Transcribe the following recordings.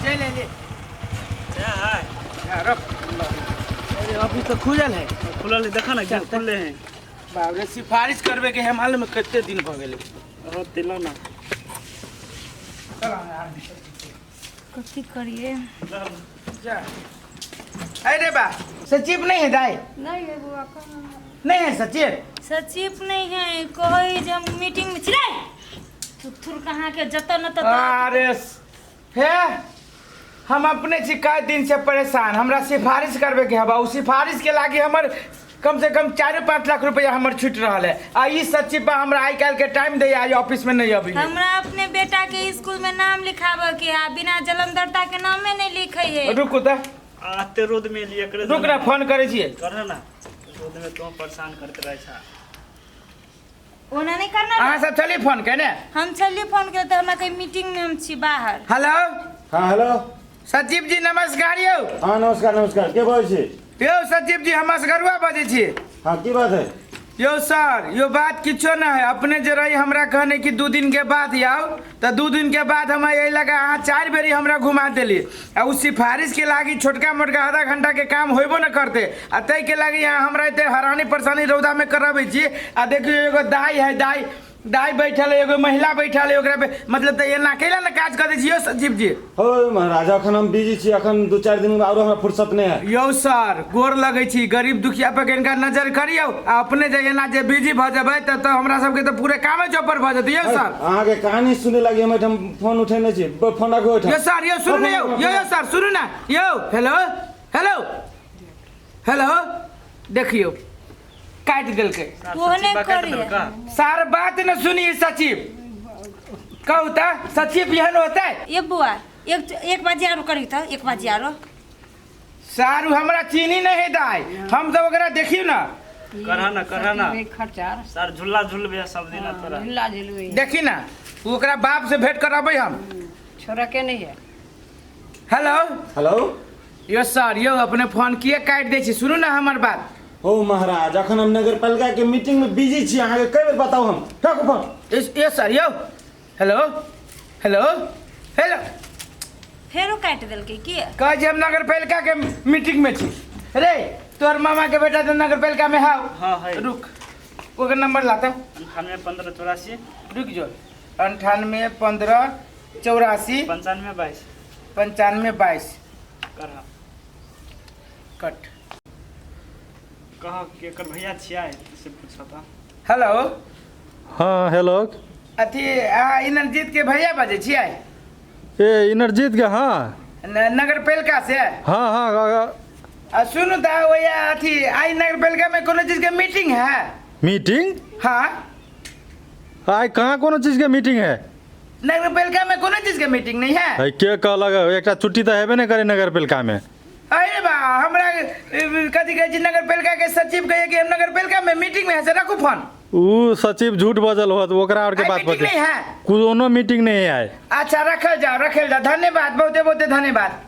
चलि एलियै। है। हाँ, रख। अरे, ऑफिस तऽ खुजल है। खुलल है, देखा ना, चल, खुलले है। बाप रे, सिफारिश करबे के है, मालूम है कते दिन भऽ गेलै। और दिलो ना। कथी करिए? जा। अरे बा, सचिव नहीं है दाई? नहीं है बुआ, कहाँ? नहीं है सचिव? सचिव नहीं है, कहै जे हम मीटिंग में छिलै। थुथुर कहाँ के, जतऽ न ततऽ। अरे हे, हम अपने छी कई दिन से परेशान। हमरा सिफारिश करबे के हबा, उ सिफारिश के लागी हमर कम से कम 4-5 लाख रुपया हमर छूट रहल है आ ई सचिव बा हमरा आइ काल्हि के टाइम दे, आई ऑफिस में नहीं अभी। हमरा अपने बेटा के स्कूल में नाम लिखाबऽ के है, बिना जलमदर्ता के नामे नहीं लिखै है। रुकू तऽ। आते रोड में लिए करे। रुक ना, फोन करै छियै। कर ना, रोड में तो परेशान करते रहे छा। ओना नहीं करना। अहाँ सब चली फोन केने। हम छलियै फोन के तऽ हमरा कहीं मीटिंग में हम छी बाहर। हेलो। हाँ, हेलो। सचिव जी, नमस्कार यौ। हाँ, नमस्कार नमस्कार। के बजै छी? यौ सचिव जी, हम असगरुआ बजै छी। हाँ, की बात है? यौ सर, यो बात किछो ना है। अपने जे रही हमरा कहने कि 2 दिन के बाद आउ, तऽ 2 दिन के बाद हम एहि लगा अहाँ 4 बेरी हमरा घुमा देली आ उ सिफारिश के लागी छोटका मोटका आधा घंटा के काम होइबो न करते आ ताहि के लागी यहाँ हमरा एते हरानी परेशानी रौदा में कराबै छी। आ देखियौ, एगो दाई है, दाई दाई बैठल है, एगो महिला बैठल है, ओकरा पे मतलब तऽ एना कैला ने काज कऽ दै छी यौ सचिव जी? हो महाराज, अखन हम बिजी छी। अखन 2-4 दिन आरो हमरा फुर्सत नहीं है। यौ सर, गोर लगै छी, गरीब दुखिया पर कनिका नजर करियौ आ अपने जे एना जे बिजी भऽ जेबै तऽ हमरा सबके तऽ पूरे कामे चौपट भऽ जेतै यौ सर। अहाँके कहानी सुने लागी हम एहिठाम फोन उठेने छी। फोन राखू एहिठाम। यौ सर, यौ सुनू ने यौ, यौ यौ सर, सुनू ने यौ। हेलो हेलो हेलो, देखियौ, काटि देलकै। ओहने करिए। सर, बात न सुनी सचिव। कहू तऽ, सचिव एहन होतै? ये बुआ, एक एक बाजी आरो करी तऽ, एक बाजी आरो। सारू हमरा चीनी नहीं दाय, हम तऽ ओकरा देखियौ ना। करह ना, करह ना। खर्चा। सर, झूला झूलबे सब दिन तोरा। झूला झुलबे। देखी ना, ओकरा बाप से भेंट कराबै हम। छोड़ा के नहीं है। हेलो। हेलो। यो सर, यो अपने फोन किए काटि दै छी? सुनू ना हमर बात। हो महाराज, अखन हम नगर पालिका के मीटिंग में बिजी छी। अहाँके कई बेर बताउ हम? राखू फोन। यो सर, यो हेलो हेलो हेलो। फेरो काटि देलकै की? कहै छी हम नगर पालिका के मीटिंग में छी। रे, तोहर मामा के बेटा तऽ नगर पालिका में हाउ। हाँ, है। रुक, ओकर नंबर लाता। 98 15 84। रुक जो, 98 15 84। 95 22। 95 22। करह। कट। कह कि एकर भैया छियै से पूछता। हेलो। हाँ, हेलो। अथी, अहाँ इन्द्रजीत के भैया बजै छियै? ए, इनरजीत के, हाँ। नगर पालिका से? हाँ हाँ आ सुनू तऽ, ओया अथी आइ नगर पालिका में कोनो चीज के मीटिंग है? मीटिंग? हाँ। आइ कहाँ कोनो चीज के मीटिंग है? नगर पालिका में कोनो चीज के मीटिंग नहीं है? है, के कहलक? एकटा छुट्टी तऽ हेबे नहि करे नगर पालिका में। अरे बा, हमरा कथी कहै छी, नगर पालिका के सचिव कहिए कि हम नगर पालिका में मीटिंग में है, से रखू फोन। ऊ सचिव झूठ बजल होत, ओकरा और के आइ बात मीटिंग बजे नहीं है? कोनो मीटिंग नहीं आए। अच्छा, रखल जाओ, रखल जाओ। धन्यवाद, बहुते बहुते धन्यवाद।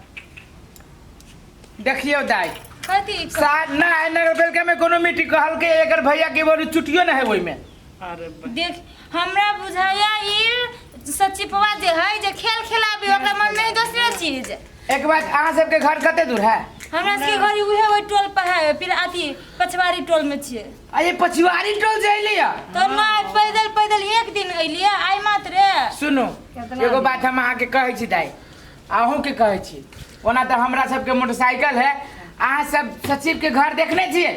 देखियौ दाइ। कथी? सार ना आइ नगर पालिका में कोनो मीटिंग कहलकै एकर भैया के, बोलू छुट्टियो ना है ओहिमे। अरे देख, हमरा बुझाया ई सचिववा जे है जे खेल खेलाबी, ओकरा मन में दोसरे चीज। एक बात, अहाँ सबके घर कते दूर है? हमरा सबके घर उहे ओहि टोल पर है, फिर अथी पछवारी टोल में छियै। आ ये पछुआरी टोल से अयली है? तो ना, पैदल पैदल एक दिन अयलियै आइ मात्रे। सुनू, एगो बात हम अहाँके कहै छी दाइ, अहूँके कहै छी। ओना तऽ हमरा सबके मोटरसाइकिल है। अहाँ सब सचिव के घर देखने छियै?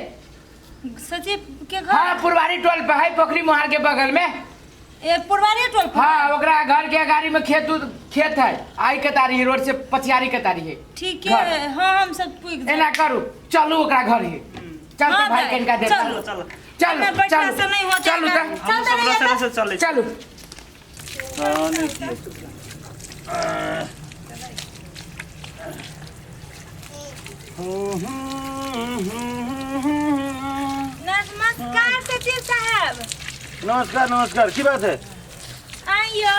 सचिव के घर? हाँ, पुरवारी टोल पर है, पोखरी मोहार के बगल में। ए, पुरवारी टोल पर? हाँ, ओकरा घर के अगाड़ी में खेत खेत है, आई कतारी रोड से पछियारी कतारी है। ठीक है। घर। हाँ, हम सब पुग जाए। एना करू, चलू ओकरा घर ही चल। हाँ तऽ भाई, भाई, कनिका देख। चलू। चलो। चलू। हमरा बैठला चलू से नहीं होता। चलू तऽ। चल हम तऽ सब रहिए रसे तऽ। रसे चलै। चलू। हाँ, नहीं किए। नमस्कार सचिव साहब। नमस्कार नमस्कार, की बात है? आइयो।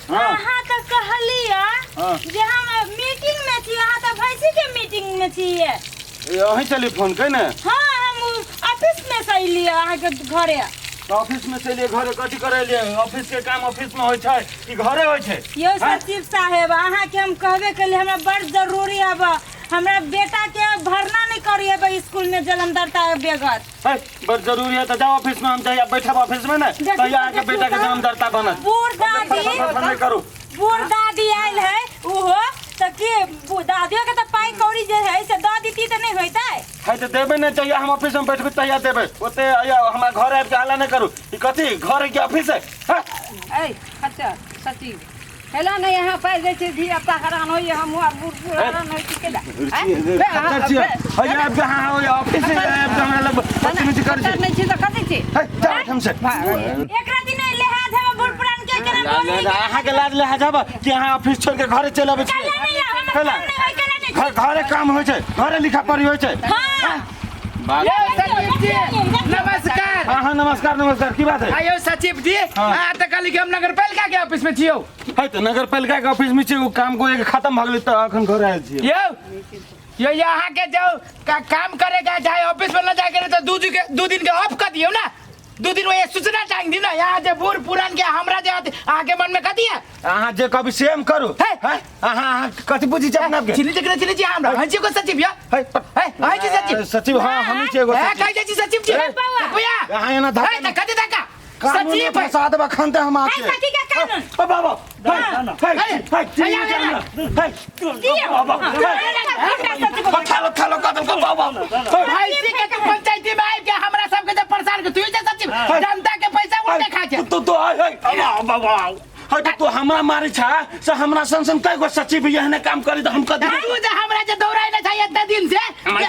हाँ। अहाँ तऽ कहलियै जे हम मीटिंग में छी, अहाँ तऽ भैंसी के मीटिंग में छियै। ए, अहीं चली फोन कै ने? हाँ, हम ऑफिस में से अयलियै अहाँके घरे। तऽ ऑफिस में से लिए घरे कथी करे लिए? ऑफिस के काम ऑफिस में होइ छै कि घरे होइ छै? यौ सचिव साहेब, अहाँके हम कहबे केली, हमरा बड़ जरूरी हब, हमरा बेटा के भरना नहीं करिएबै स्कूल में जन्मदाता बेगर। है, बड़ जरूरी है तऽ जाओ ऑफिस में, हम जहिया बैठब ऑफिस में ने देखियौ, तहिया अहाँके देखियौ बेटा के तऽ। जन्मदाता बनत। बूढ़ दादी, फटफट नहि करू। बूढ़ दादी आयल है ओहो तऽ के दादियो के तऽ पाइ कौड़ी जे है से दऽ दीती तऽ नहि होइतै? है तऽ देबै ने, जहिया हम ऑफिस में बैठबै तहिया देबै। ओते अइया हमरा घर आबि के हल्ला नहि करू। ई कथी घर है कि ऑफिस है? हैं? ऐ अच्छा सचिव, हेला नहि यहाँ पाइ दै छै, धिया पुता हरान होइए, हमहूँ आर बूढ़ बूढ़ हरान होइ छी केला? खच्चर छियै। है, आबि के अहाँ ओहि ऑफिस से आबि के हमरा लग बदतमीजी करै छी। नहि छी तऽ कथी छी? है, जाउ एहिठाम से। एकरा दिन लिहाज है बूढ़ पुरान के केना ना, बोली? ना, अहाँके लाज लिहाज हब कि अहाँ ऑफिस छोड़ि के घरे चलि अबै छी? केला नहीं है, हमर केला? काम नहीं होय, केला नहीं? घरे काम होइ छै, घरे लिखा पढ़ी होइ छै। हाँ। बात यौ सचिव जी, नमस्कार। हाँ हाँ, नमस्कार नमस्कार, की बात है? आयो सचिव जी। हाँ। अहाँ तऽ कहली कि हम नगर पालिका के ऑफिस में छियौ। है तऽ नगर पालिका के ऑफिस में छियै, ओ काम को एक खत्म भऽ गेलै तऽ अखन घर आयल छियै। यौ यौ यहाँ के जो काम करेगा चाहे ऑफिस में न जाके रहे तो 2 दिन के ऑफ कर दियो ना, 2 दिन वो ये सूचना टांग दी ना यहाँ जे बूढ़ पुरान के हमरा जे अहाँ के मन में कथी है? अहाँ जे कभी सेम करू। है। है, अहाँ अहाँ कथी बुझी छै अपना आपके? चिन्ह छी कि नहि चिन्है छी हमरा? हँ छी को सचिव या? है, है, हँ छी सचिव। सचिव, हाँ, हमही छियै एगो है, सचिव। कहै छी सचिव जी। है। रुपया। अहाँ एना धक्का है, तऽ कथी धक्का? कानून सचिव है। फंसा देबा खनते हम है आके। सखी के कानून। ओ बाबा, है, है, है, है, है, है, बाबा, है, खालो खालो कदम को बाबा। भैंसी के तू पंचायती में आबि के हमरा सबके जे परेशान के तू ही जे सचिव जनता के पैसा उल्टे खा छै। तो तो है, है, बाबा, है, तो तू हमरा मारै छा से हमरा सन सन कई गो सचिव एहने काम करी तऽ हम कथी? तू जे हमरा जे दौड़ाइ ने छै एते दिन से माय।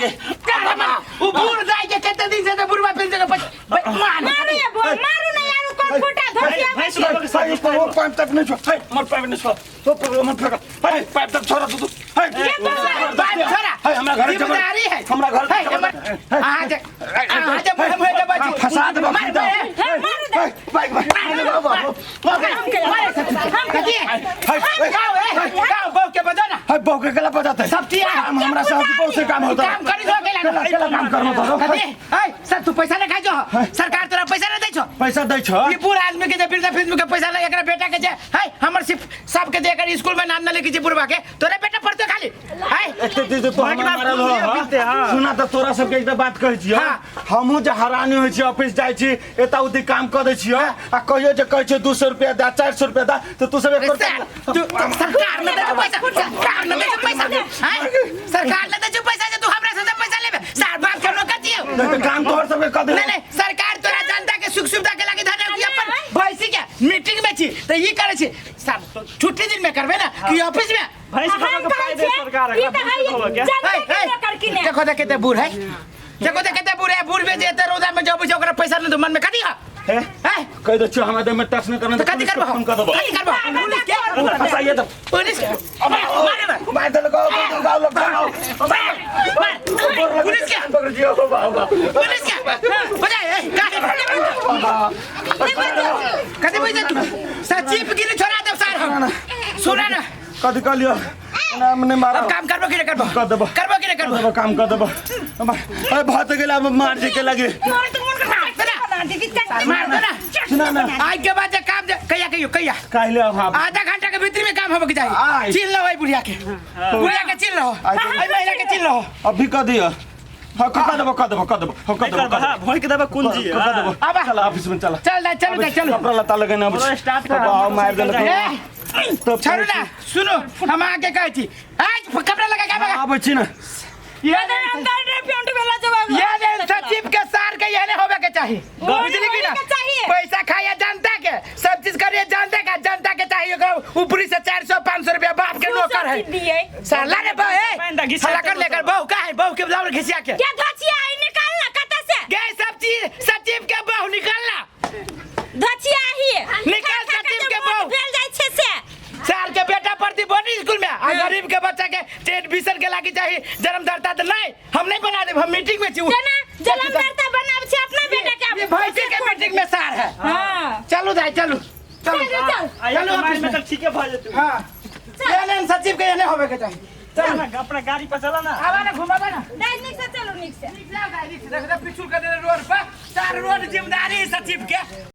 उ बूढ़ दाइ के कते दिन से जे बुढ़वा पेंशन के पैसा मार। मारू ये बोल, मारू नहीं यार, कोन फूटा धोसिया। भैंस बाबा के है, साथ ओ पाइप तक नहीं छोड़, है, मर पाइप नहीं छोड़, तो मर फेंक, है, पाइप तक छोड़ तू, है, पाइप छोड़ा। है, हमरा घर जिम्मेदारी है। हमरा घर है, अहाँ जे मुँह मुँह जे बाजू। फंसा देबा। मार, मार, हे, मारू दे। बाइक बाइक बाबा, कथी है? है, गाँव है, गाँव बहू के बजा ना। है, बहू के गला बजाते सब चीज है। काम हमरा से बहुत से काम होता। काम करी दो अकेला। केला केला काम करनो तो कथी है? सर, तू पैसा नहीं खाइ छो? सरकार तोरा पैसा नहीं दै छो? पैसा दै छो। ई बूढ़ आदमी के जे वृद्धा पेंशन के पैसा ले, एकरा बेटा के जे है, हमर सिर्फ सबके जे एकर स्कूल में नाम न लिखी छै बुढ़वा के, तोरे बेटा पढ़तो खाली है। एते चीज तो बाकी हमरा बात मारल हो, पूंजी बीतते, हाँ। सुना तऽ तोरा सबके एकटा बात कहै छियौ। हाँ। हमहूँ जे हरानी होइ छी, ऑफिस जाइ छी, एता उती काम कऽ दै छियौ आ कहियो जे कहै छियौ 200 रुपया दे, 400 रुपया दे तऽ तू सब एक सर, तू सरकार ने दै छौ पैसा? सरकार ने दै छौ पैसा हैं? सरकार ने दै छौ पैसा जे तू हमरा से पैसा लेबे? सार बात करनो कथी हौ? नहीं तऽ काम तोहर सबके कऽ दे। नहीं नहीं, सरकार तोरा जनता के सुख सुविधा के लागी धन अपन भैंसी के मीटिंग में छी तऽ ई करै छी सर, छुट्टी दिन में करबे ना कि ऑफिस में? भैंस बाबा हम के कहै पाइ दे छियै, सरकार ई एकरा तऽ भैंस है बाबा के। जनता है, के है। नौकर किने। देखो तऽ कते बूढ़ है, देखो तऽ कते बूढ़ है। बूढ़ में जे एते रौदा में जबै छै, ओकरा पैसा नहीं दो, मन में कथी है? हे, हैं? कहि दै छियौ, हमरा देह में टच नहि करना। तऽ कथी करबो? फोन कऽ देबो। कथी करबो? पुलिस के? फसाइए दे। पुलिस के मारे मारे। मार देलको, गाँव लोग गाँव। मार पुलिस के। पकड़ जियो बाबा। पुलिस के बजाय ए काहे कथी बजे तू सचिव गिरी छोड़ा देब सार हम, सुना ना। कथी कहलियो? नाम नहि मारब। अब काम करबो कि नहीं करबो? कर देबो। करबो कि नहीं कर करबो? देबो, काम कर देबो। अरे भऽ गेल, आब मार जे के लगे। तोहर तऽ मोन के मार दे ना, मार दे ना। सुना ना। आज के बाद जे काम जे कहिया कहियो कहिया? काल्हि अब हाँ। आधा घंटा के भीतर में काम होबे के आय। चाही। चिन्ह लो बुढ़िया के, बुढ़िया के चिन्ह लो, आई महिला के चिन्ह लो। अभी कह दियो, हाँ, कह देबो, कह देबो, कह देबो, हाँ, कह नहीं देबो, करबा, कह हाँ, भोंक देबा कुंजी। देबो, कह देबो। आबा। चल ऑफिस में चल। चल ना, चलो ना, चलो। कपड़ा लत्ता लगेने आबै छी। स्टार्ट कर। बाबा मारि देलक। ए, तो छोड़ू ना, सुनो, हम आके कहै छी आज कपड़ा लगा के आबा। आबै छी ना। ये अंदर रे पेंट वाला जवाब। ये ने सचिव के सार के ये होबे के चाही, बुझली कि ना? होबे के चाही। पैसा खाया जनता के, सब चीज करिए जनता का, जनता के चाहिए ओकरा ऊपरी से 400 500 रुपया, बाप के नौकर है दिए। साला रे बा ए पैंदा घिसिया हल्ला कर लेकर बहू का है, बहू के बुलाओ घिसिया के। क्या धचिया है, निकाल ना कत से। गए सब चीज सचिव के बहू निकालना। धचिया ही। निकाल सचिव के बहू। भेल जाइ छै से। साल के बेटा पढ़ती बोर्डिंग स्कूल में आ गरीब के बच्चा के एडमिशन के लागी चाहिए जन्मदाता, तो नहीं, हम नहीं बना देब, हम मीटिंग में छी। जेना जन्मदाता बनाब छै अपना बेटा के। ये भैंसी के मीटिंग में सार है। हां। चलू दाई, चलू चलू। चल चल। आ चलू मार ऑफिस में में। तऽ ठीके भऽ जेतौ। हाँ, ये नहीं सचिव के ये नहीं होवे के चाहिए। चल ना अपना गाड़ी पर चला ना। आवा ना घुमावा ना। दाइ नीक से चलू, नीक से। निकला गाड़ी से, देख पिछुल कर दे रोड पर, सार रोड जिम्मेदारी सचिव के।